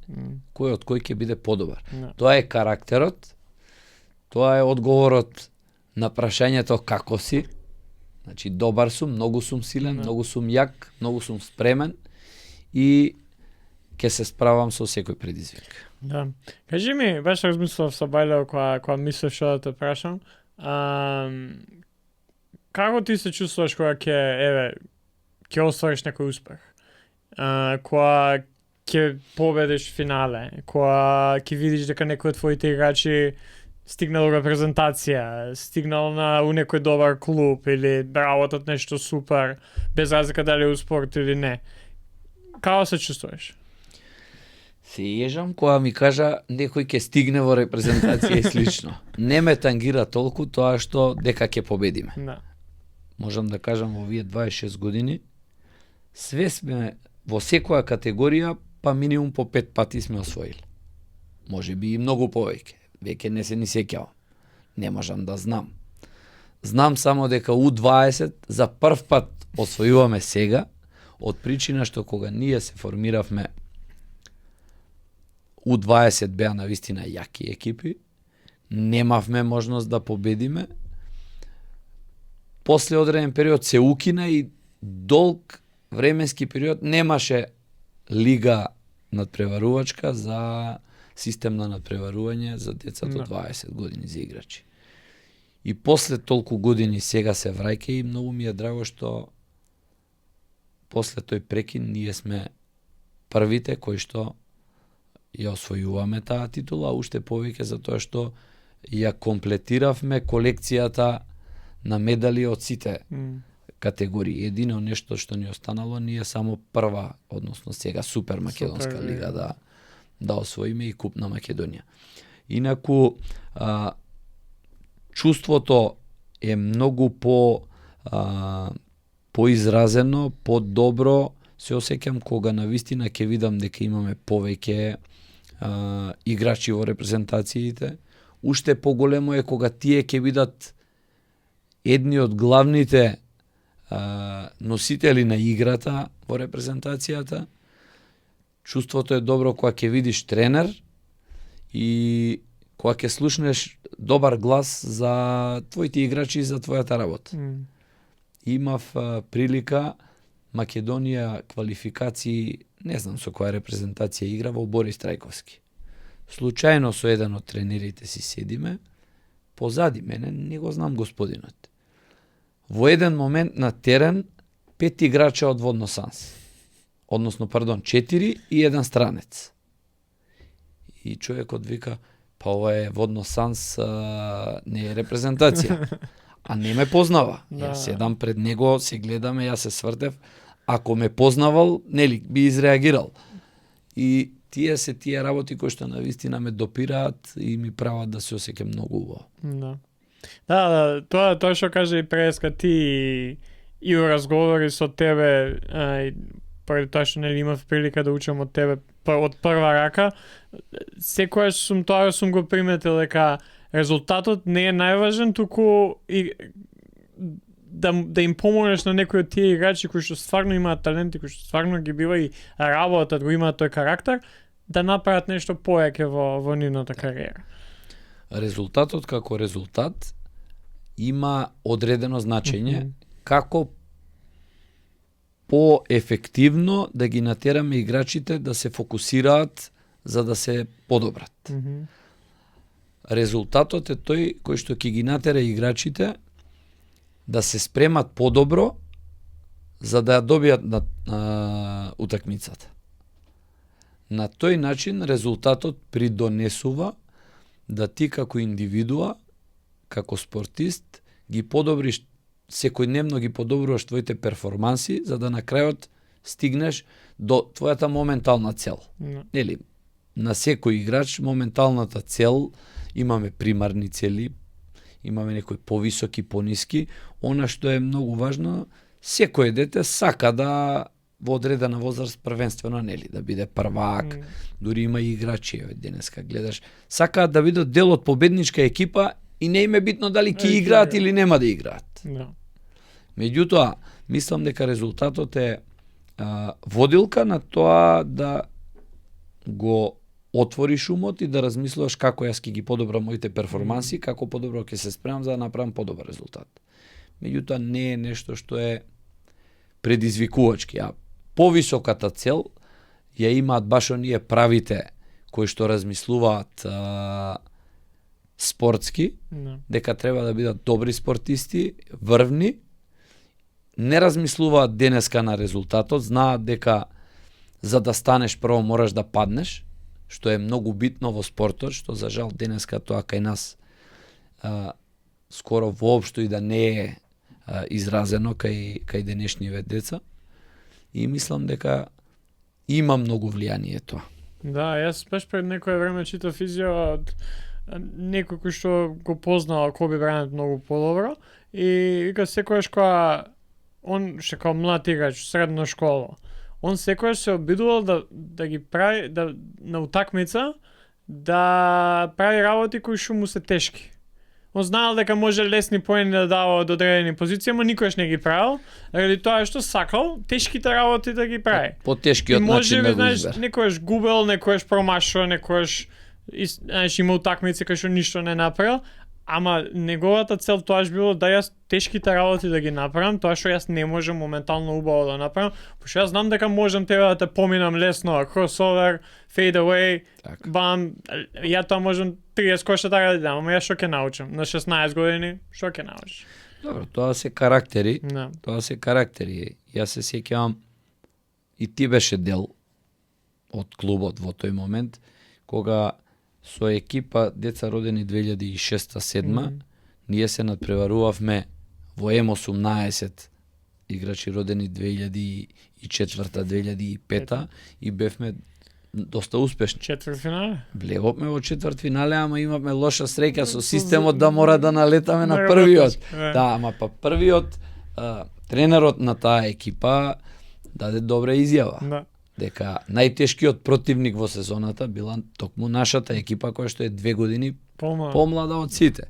кој од кој ќе биде подобар. Да. Тоа е карактерот, тоа е одговорот на прашањето како си. Значи добар сум, многу сум силен, многу сум јак, многу сум спремен и ќе се справам со секој предизвик. Да. Кажи ми, баш размислав со Бајлео кога мислев што да те прашам, како ти се чувствуваш кога ќе оствариш некој успех? Кога ќе победиш финале, кога ќе видиш дека некој од твоите играчи стигнал репрезентација, стигнал у некој добар клуб или работат нешто супер, без разлика дали е спорт или не. Како се чувствуваш? Се ежам кога ми кажа некој ќе стигне во репрезентација и слично. Не ме тангира толку тоа што дека ќе победиме. Да. Можам да кажам во овие 26 години све сме во секоја категорија па минимум по 5 пати сме освоили. Може би и многу повеќе. Веќе не се ни сеќавам. Не можам да знам. Знам само дека U20 за прв пат освојуваме сега, од причина што кога ние се формиравме U20 беа навистина јаки екипи, немавме можност да победиме. После одреден период се укина и долг временски период немаше лига надпреварувачка за систем на надпреварување за деца до 20 години за играчи. И после толку години сега се враќа и многу ми е драго што после тој прекин ние сме првите кои што ја освојуваме таа титула, уште повеќе за тоа што ја комплетиравме колекцијата на медали од сите категории. Едино нешто што ни останало ние само прва, односно сега супер македонска лига да освоиме и куп на Македонија. Инаку чувството е многу поизразено, подобро се осеќам кога навистина ќе видам дека имаме повеќе играчи во репрезентациите. Уште поголемо е кога тие ќе бидат едни од главните носители на играта во репрезентацијата. Чувството е добро кога ќе видиш тренер и кога ќе слушнеш добар глас за твоите играчи и за твојата работа. Имав прилика Македонија квалификации, не знам со која репрезентација игра, во Борис Трајковски. Случајно со еден од тренерите си седиме, позади мене, не го знам господинот. Во еден момент на терен 5 играча од Водно Санс. Односно, 4 и еден странец. И човекот вика, па ова е Водно Санс, не е репрезентација. А не ме познава. Јас седам пред него, се гледаме, јас се свртев. Ако ме познавал, нели, би изреагирал. И тие работи кои што навистина ме допираат и ми прават да се осеќам многу убаво. Да. Да, тоа што каже и преска ти и у разговори со тебе, поради тоа што нели имав прилика да учам од тебе од прва рака, секогаш сум го приметил дека резултатот не е најважен, туку и да им помогнеш на некои од тие играчи кои што стварно имаат таленти, кои што стварно ги бива и работат, го имаат тој карактер, да направат нешто поеќе во нивната кариера. Резултатот како резултат има одредено значење како поефективно да ги натераме играчите да се фокусираат за да се подобрат. Резултатот е тој кој што ќе ги натера играчите да се спремат подобро за да ја добијат на утакмицата. На тој начин резултатот придонесува да ти како индивидуа, како спортист, ги подобриш секојдневно, ги подобруваш твоите перформанси, за да на крајот стигнеш до твојата моментална цел. Нели, на секој играч моменталната цел, имаме примарни цели, имаме некои повисоки, пониски. Она што е многу важно, секој дете сака да во одредена возраст првенствено, нели, да биде првак, дури има и играчи, денеска гледаш, сакаат да бидат дел од победничка екипа и не им е битно дали ќе играат или нема да играат. Меѓутоа, мислам дека резултатот е водилка на тоа да го отвориш умот и да размислуваш како јас ќе ги подобрам моите перформанси, како подобро ќе се спремам за да направам подобар резултат. Меѓутоа, не е нешто што е предизвикувачки, а повисоката цел ја имаат баш оние правите кои што размислуваат спортски, дека треба да бидат добри спортисти, врвни, не размислуваат денеска на резултатот, знаат дека за да станеш прво мораш да паднеш, што е многу битно во спортот, што за жал денеска тоа кај нас скоро воопшто и да не е изразено кај денешниве деца. И мислам дека има многу влијание тоа. Да, јас баш пред некое време читав изјава од некој кој што го познал Коби Брајант многу подобро и вика секојаш кога он ше као млад играч средна школа, он секојаш се обидувал да ги прави на утакмица да прави работи кои што му се тешки. Он знаел дека може лесни поени да дава од одредени позиции, но никош не ги правил, ради тоа што сакал тешките работи да ги прави. По-тешкиот начин да го избер. Некојаш губел, некојаш промашува, некојаш има утакмици кај што ништо не направил, ама неговата цел тоаш било да јас тешките работи да ги направам, тоа што јас не можам моментално убаво да направам, пошто јас знам дека можам тебе да те поминам лесно, кросовер, fade away, бам, ја тоа можам 30 коша така да дам, ама јас што ќе научам? На 16 години, што ќе научиш? Добро, тоа се карактери, тоа се карактери. Јас се сеќавам и ти беше дел од клубот во тој момент, кога со екипа деца родени 2006-2007, ние се надпреварувавме во М18 играчи родени 2004-2005 и бевме доста успешни. Четвртфинале? Влеговме во четвртфинале, ама имавме лоша среќа со системот да мора да налетаме на првиот. Да, ама па првиот тренерот на таа екипа даде добра изјава. Да. Дека најтешкиот противник во сезоната била токму нашата екипа која што е 2 години помлада од сите.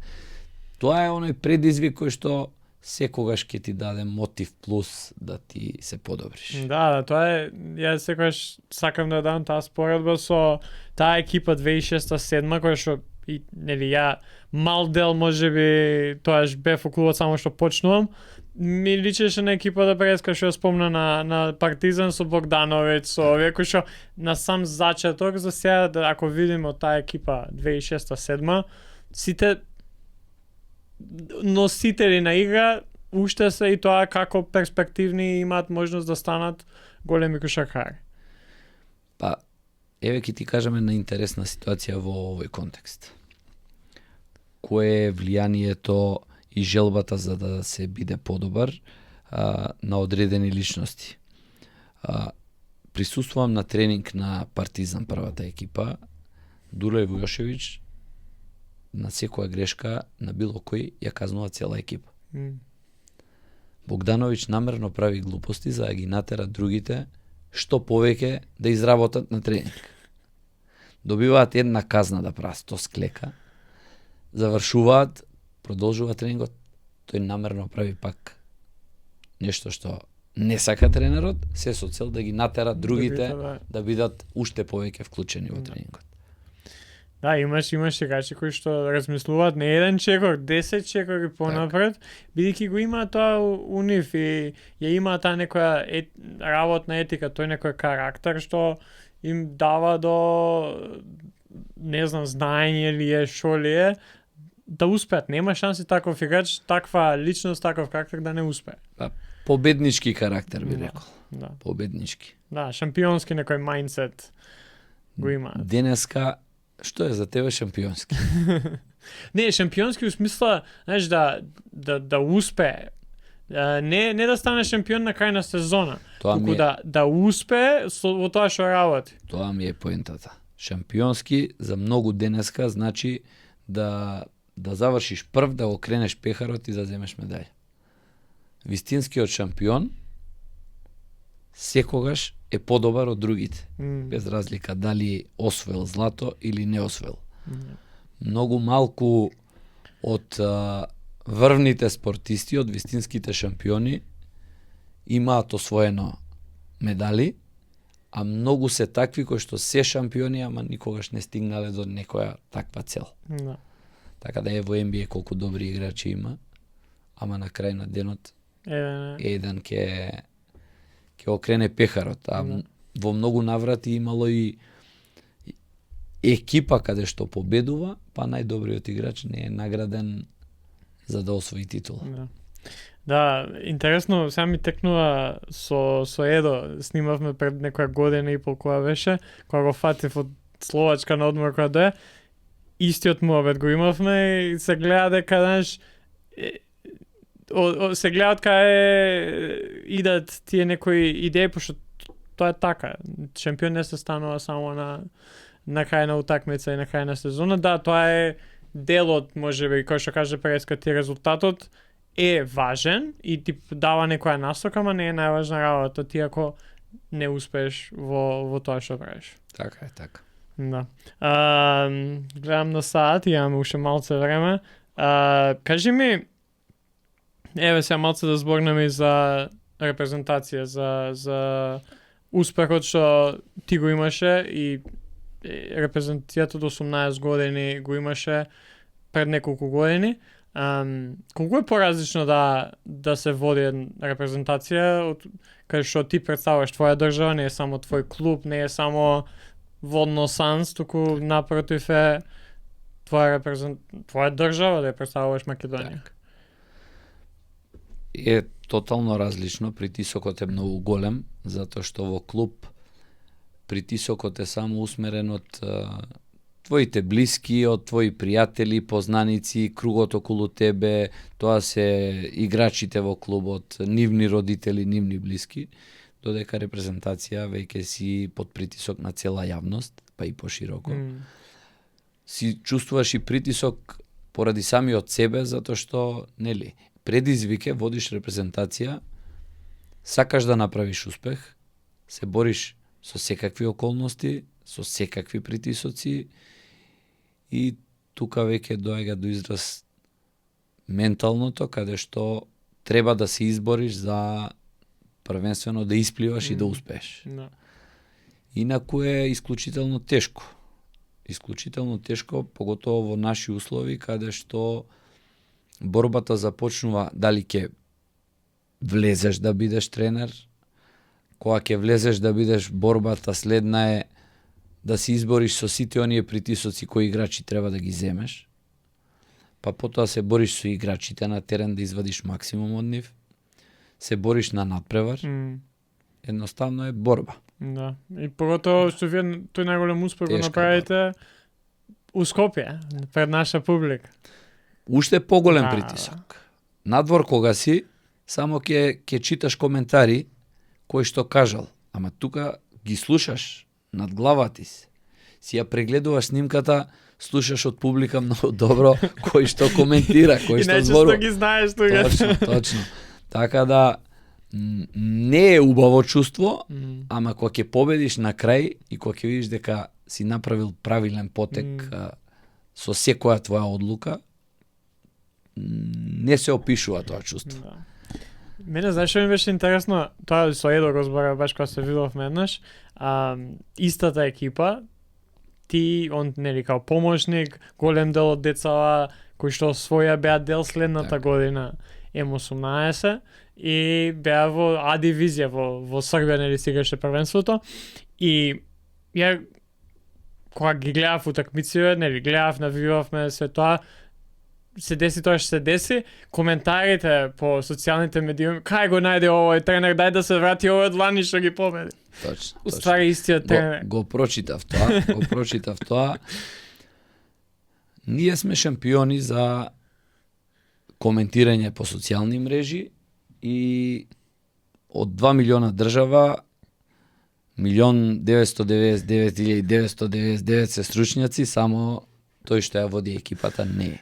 Тоа е оној предизвик кој што секогаш ќе ти даде мотив плюс да ти се подобриш. Да, тоа е, јас секогаш сакам да дам таа споредба со таа екипа 2006-2007 која што и нели ја мал дел можеби тоаш бев во клубот само што почнувам. Ми личеше на екипа да преска што ја спомна на Партизан со Богдановиќ, со овие кои што на сам зачеток за сега ако видиме таа екипа 2006-2007 сите носители на игра уште се и тоа како перспективни имаат можност да станат големи кошаркари. Па, еве ќе ти кажеме на интересна ситуација во овој контекст. Кое е влијанието и желбата за да се биде подобар на одредени личности. Присуствувам на тренинг на Партизан, првата екипа. Дуле Вујошевиќ на секоја грешка на било кој ја казнува цела екипа. М. Богдановиќ намерно прави глупости за да ги натера другите што повеќе да изработат на тренинг. Добиваат една казна да прават 100 склека, завршуваат, продолжува тренингот, тој намерно прави пак нешто што не сака тренерот, се со цел да ги натера другите да бидат уште повеќе вклучени во тренингот. Да, имаш играчи кои што размислуваат не еден чекор, 10 чекори понапред, бидејќи го има тоа у нив и ја има таа некоја работна етика, тој некој карактер што им дава до не знам знаење или е шо ли е да успеат. Нема шанси таков играч, таква личност, таков карактер да не успее. Победнички карактер би Да. рекол. Да. Победнички. Да, шампионски некој мајндсет го има. Денеска што е за тебе шампионски? Не, шампионски у смисла, знаеш, да успее. Не да стане шампион на крај на сезона, Тоа ми туку е, да успее во тоа што работи. тоа ми е поентата. Шампионски за многу денеска значи да завршиш прв, да го кренеш пехарот и да земеш медаља. Вистинскиот шампион секогаш е подобар од другите, без разлика дали освоил злато или не освоил. Многу малку од врвните спортисти, од вистинските шампиони имаат освоено медали, а многу се такви кои што се шампиони, ама никогаш не стигнале до некоја таква цел. Да. Така да е во NBA колку добри играчи има, ама на крај на денот еден ќе окрене пехарот. А во многу наврати имало и екипа каде што победува, па најдобриот играч не е награден за да освои титула. Да. Да, интересно, сега ми текнува со Едо, снимавме пред некоја година и пол која беше, кога го фатив од Словачка на одмор која дое, истиот муабет го имавме и се гледа дека, знаеш, се гледат кај идат тие некои идеи, пошто тоа е така. Шампион не се станува само на крај на утакмица и на крај на сезона. Да, тоа е дел од, можеби, кој што каже Преска, ти резултатот е важен и ти дава некоја насока, ама не е најважна работа ти ако не успееш во тоа што правиш. Така е, така. Да. Гледам на саат, имаме уште малце време. Кажи ми, еве сега малце да зборнеме за репрезентација, за успехот што ти го имаше и репрезентацијата до 18 години го имаше пред неколку години. Колку е поразлично да се води репрезентација кај што ти представуваш твоја држава, не е само твој клуб, не е само Водно Санс, туку напротив е твоја држава да ја представуваш Македонија. Е тотално различно, притисокот е многу голем, затоа што во клуб притисокот е само усмерен од твоите блиски, од твои пријатели, познаници, кругот околу тебе, тоа се играчите во клубот, нивни родители, нивни блиски, додека репрезентација веќе си под притисок на цела јавност, па и пошироко. Си чувствуваш и притисок поради самиот себе, затоа што, нели, предизвике, водиш репрезентација, сакаш да направиш успех, се бориш со секакви околности, со секакви притисоци и тука веќе доаѓа до израз менталното, каде што треба да се избориш за првенствено да испливаш и да успееш. Да. Инаку е исклучително тешко. Исклучително тешко, поготово во наши услови, каде што борбата започнува дали ќе влезеш да бидеш тренер, кога ќе влезеш да бидеш борбата следна е да се избориш со сите оние притисоци кои играчи треба да ги земеш, па потоа се бориш со играчите на терен да извадиш максимум од нив, се бориш на надпревар, едноставно е борба. Да, и поготово што вие тој најголем успех го направите у Скопје, пред наша публика. Уште поголем притисок. Надвор кога си, само ќе читаш коментари кој што кажал, ама тука ги слушаш над глава ти си ја прегледуваш снимката слушаш од публика многу добро кој што коментира, кој што зборува. И најчесто ги знаеш тогаш. Точно. Така да не е убаво чувство, ама кога ќе победиш на крај и кога ќе видиш дека си направил правилен потек со секоја твоја одлука, не се опишува тоа чувство. Да. Мене, знаеш што ми беше интересно, тоа со Едо го зборав баш кога се видовме еднаш, истата екипа, ти, он, нели, као помошник, голем дел од децава, кои што освоја беа дел следната година, М18, и беа во А дивизија, во Србија, нели, стигаше првенството, и ја, кога ги гледав утакмиците, нели, гледав, навивавме се тоа, се деси тоа што се деси, коментарите по социјалните медии, кај го најде овој тренер, дај да се врати овој од лани што ги победи. Точно. Уствари истиот тренер. Го прочитав тоа, Ние сме шампиони за коментирање по социјални мрежи и од 2 милиона држава 1.999.999 се стручњаци, само тој што ја води екипата не е.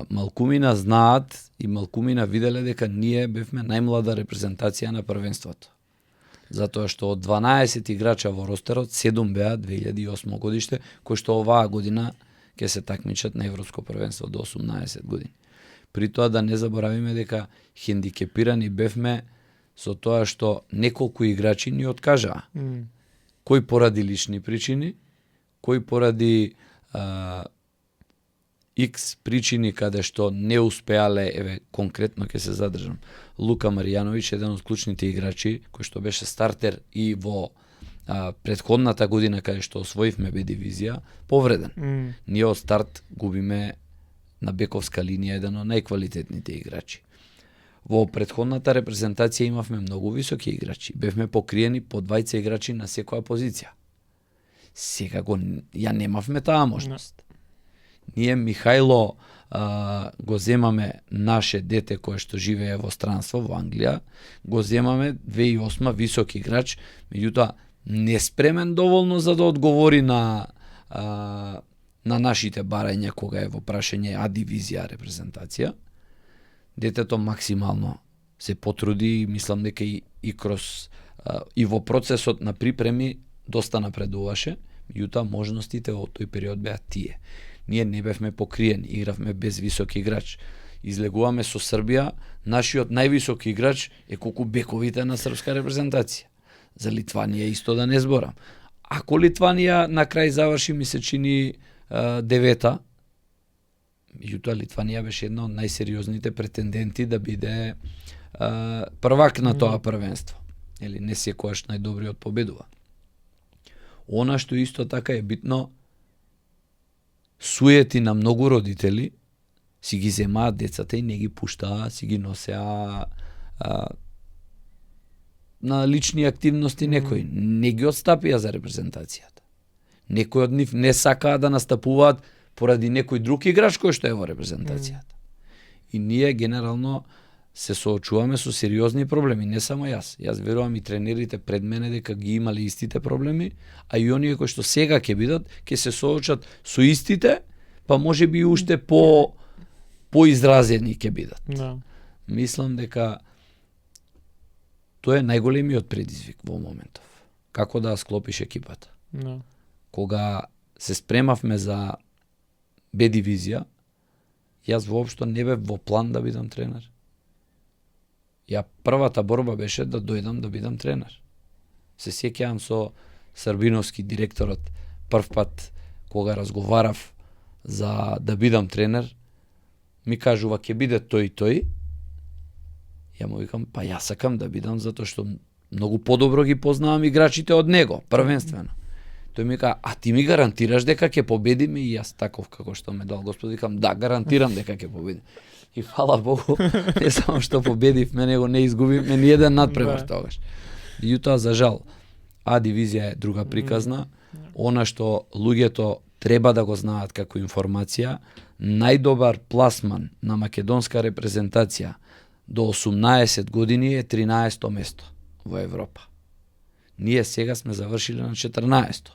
Малкумина знаат и малкумина виделе дека ние бевме најмлада репрезентација на првенството. Затоа што од 12 играча во ростерот, 7 беа 2008 годиште, кои што оваа година ќе се такмичат на Европско првенство до 18 години. При тоа да не заборавиме дека хендикепирани бевме со тоа што неколку играчи ни откажаа. Кој поради лични причини, кој поради X причини каде што не успеале, еве конкретно ќе се задржам. Лука Маријановиќ, еден од клучните играчи, кој што беше стартер и во претходната година каде што освоивме Б дивизија, повреден. Ние од старт губиме на бековска линија еден од најквалитетните играчи. Во претходната репрезентација имавме многу високи играчи. Бевме покриени по 20 играчи на секоја позиција. Сега ја немавме таа можност. Ние Михајло го земаме наше дете кое што живее во странство во Англија, го земаме 2008 висок играч, меѓутоа неспремен доволно за да одговори на нашите барања кога е во прашање А дивизија репрезентација. Детето максимално се потруди и мислам дека и кроз и во процесот на припреми доста напредуваше, меѓутоа можностите во тој период беа тие. Ние не бевме покриени, игравме без висок играч. Излегуваме со Србија, нашиот највисок играч е колку бековите на српска репрезентација. За Литванија исто да не зборам. Ако Литванија на крај заврши, ми се чини 9-та, меѓутоа Литванија беше една од најсериозните претенденти да биде првак на тоа првенство. Или не секојаш најдобриот победува. Она што исто така е битно, суети на многу родители си ги земаат децата и не ги пуштаа, си ги носеа на лични активности некои. Не ги отстапија за репрезентацијата. Некои од нив не сакаа да настапуваат поради некој друг играч кој што е во репрезентацијата. И ние генерално се соочуваме со сериозни проблеми, не само јас. Јас верувам и тренерите пред мене дека ги имале истите проблеми, а и оние кои што сега ќе бидат, ќе се соочат со истите, па може би уште поизразени ќе бидат. Да. Мислам дека тоа е најголемиот предизвик во моментов. Како да склопиш екипата. Да. Кога се спремавме за Б дивизија, јас воопшто не бев во план да бидам тренер. Првата борба беше да дојдам да бидам тренер. Се сеќавам со Србиновски директорот прв пат кога разговарав за да бидам тренер, ми кажува ќе биде тој и тој. Ја му викам, па јас сакам да бидам затоа што многу подобро ги познавам играчите од него, првенствено. Тој ми кажа, а ти ми гарантираш дека ќе победиме? И јас таков како што ме дал Господ, викам, да, гарантирам дека ќе победиме. И фала Богу, не само што победивме, него не изгубивме ни еден надпревар тогаш. Меѓутоа, за жал, А дивизија е друга приказна. Она што луѓето треба да го знаат како информација, најдобар пласман на македонска репрезентација до 18 години е 13-то место во Европа. Ние сега сме завршиле на 14-то.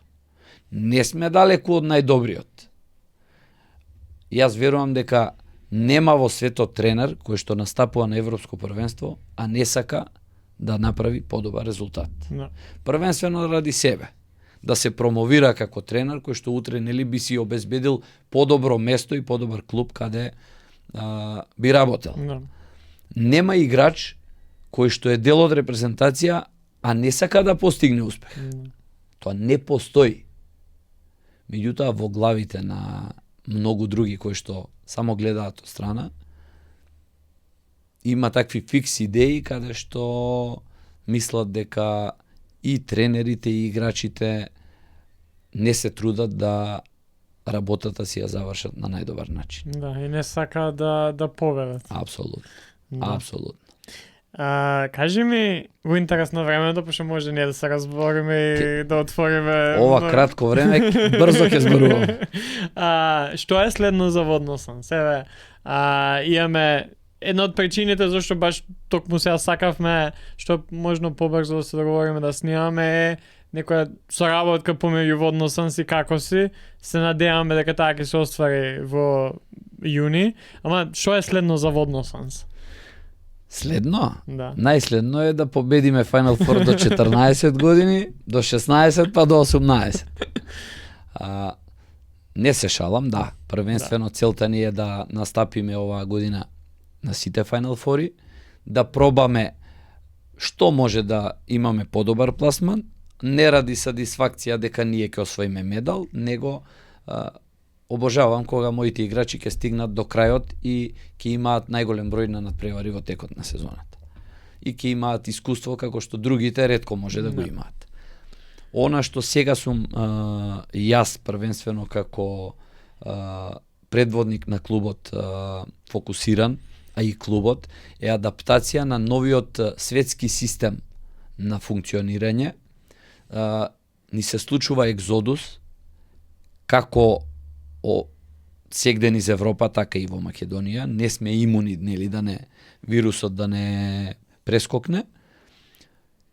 Не сме далеку од најдобриот. јас верувам дека нема во светот тренер кој што настапува на европско првенство, а не сака да направи подобар резултат. Првенствено ради себе. Да се промовира како тренер кој што утре нели би си обезбедил подобро место и подобар клуб каде би работел. Нема играч кој што е дел од репрезентација, а не сака да постигне успех. Тоа не постои. Меѓутоа во главите на многу други кои што само гледаат од страна, има такви фикс идеи каде што мислат дека и тренерите и играчите не се трудат да работата си ја завршат на најдобар начин. Да, и не сака да победат. Апсолутно. Да. Апсолутно. Кажи ми, во интерес на времето, пошто може не да се разбориме и да отвориме... Ова кратко време, брзо ќе зборувам. Што е следно за Водносан? Себе, имаме една од причините зашто баш токму сега сакавме што можно побрзо да се договориме да снимаме е некоја соработка помеѓу Водносан и како си. Се надеваме дека таа ќе се оствари во јуни. Ама што е следно за Водносан? Следно? Да. Најследно е да победиме Final Four до 14 години, до 16 па до 18. Не се шалам, да. Првенствено целта ни е да настапиме оваа година на сите Final Four-и, да пробаме што може да имаме подобар пласман, не ради сатисфакција дека ние ќе освоиме медал, него обожавам кога моите играчи ќе стигнат до крајот и ќе имаат најголем број на надпревари во текот на сезоната. И ќе имаат искуство како што другите ретко може да го имаат. Она што сега сум јас првенствено како предводник на клубот фокусиран, а и клубот, е адаптација на новиот светски систем на функционирање. Ни се случува екзодус како сегде низ Европа, така и во Македонија. Не сме имуни, нели, да не вирусот да не прескокне.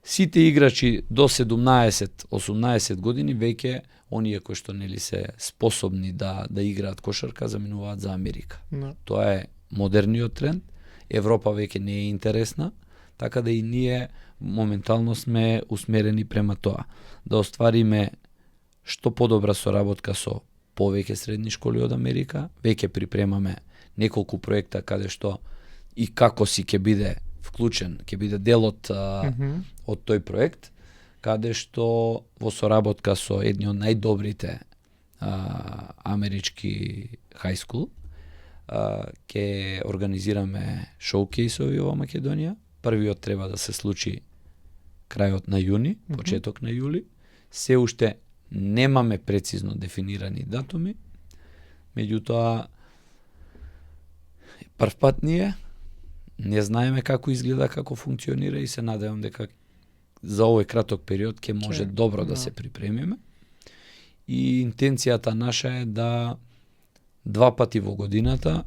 Сите играчи до 17-18 години веќе оние кои што нели се способни да играат кошарка заминуваат за Америка. Тоа е модерниот тренд. Европа веќе не е интересна, така да и ние моментално сме усмерени према тоа. Да оствариме што подобра соработка со повеќе средни школи од Америка. Веќе припремаме неколку проекта каде што и како си ќе биде вклучен, ќе биде дел од тој проект, каде што во соработка со едни од најдобрите амерички high school ќе организираме шоукейсови во Македонија. Првиот треба да се случи крајот на јуни, почеток на јули. Се уште немаме прецизно дефинирани датуми, меѓутоа прв пат ние не знаеме како изгледа, како функционира и се надевам дека за овој краток период ќе може добро да се припремиме. И интенцијата наша е да 2 пати во годината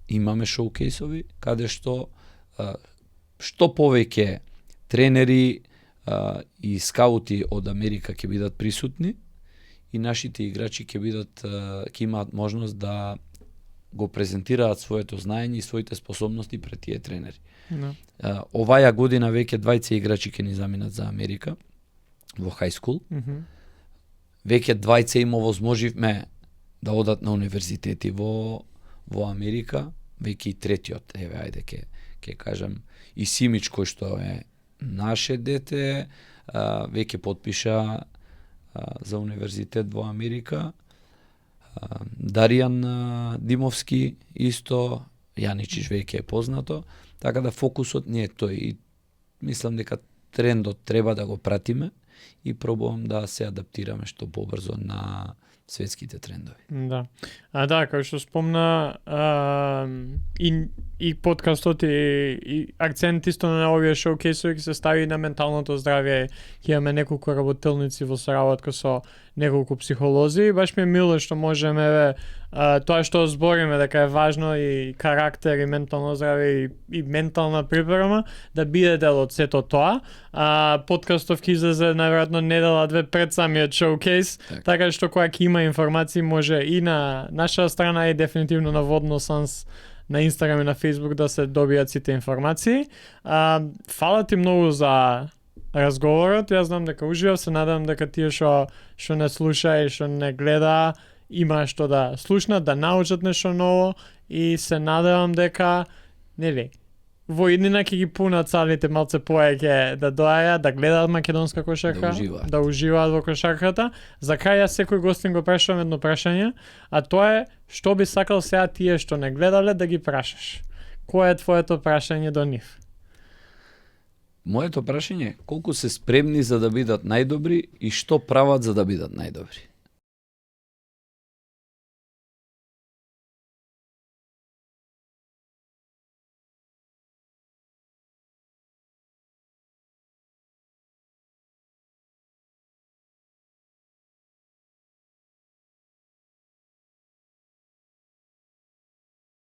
имаме шоукейсови, каде што повеќе тренери и скаути од Америка ќе бидат присутни и нашите играчи ќе имаат можност да го презентираат своето знаење и своите способности пред тие тренери. Оваја година веќе 20 играчи ќе ни заминат за Америка во high school. Веќе 20 им овозможивме да одат на универзитети во Америка. Веќе и третиот, ајде ќе кажам, и Симич кој што е наше дете, веќе потпиша за универзитет во Америка. Даријан Димовски исто, Јаничиш веќе е познато, така да фокусот не е тој. И мислам дека трендот треба да го пратиме и пробувам да се адаптираме што побрзо на светските трендови. Да. Да, како што спомна и подкастот и акцент исто на овие шоукейсови ќе се стави на менталното здравје. Ќе имаме неколку работилници во соработка со неколку психолози и баш ми е мило што можеме тоа што збориме дека е важно и карактер и ментално здраве и ментална припрема да биде дел од сето тоа. Подкастов ќе излезе најверојатно недела-две пред самиот шоукейс, така што кога ќе има информации може и на наша страна и дефинитивно на Водно Санс на Инстаграм и на Фејсбук да се добијат сите информации. Фала ти многу за разговорот. Јас знам дека уживав, се надевам дека тие што не слуша и што не гледа има што да слушнат, да научат нешто ново и се надевам дека нели во иднина ќе ги пунат салите малце повеќе да доаѓаат, да гледаат македонска кошарка, да уживаат во кошарката. За крај јас секој гостин го прашувам едно прашање, а тоа е што би сакал сега тие што не гледале да ги прашаш. Кое е твоето прашање до нив? Моето прашање е колку се спремни за да бидат најдобри и што прават за да бидат најдобри.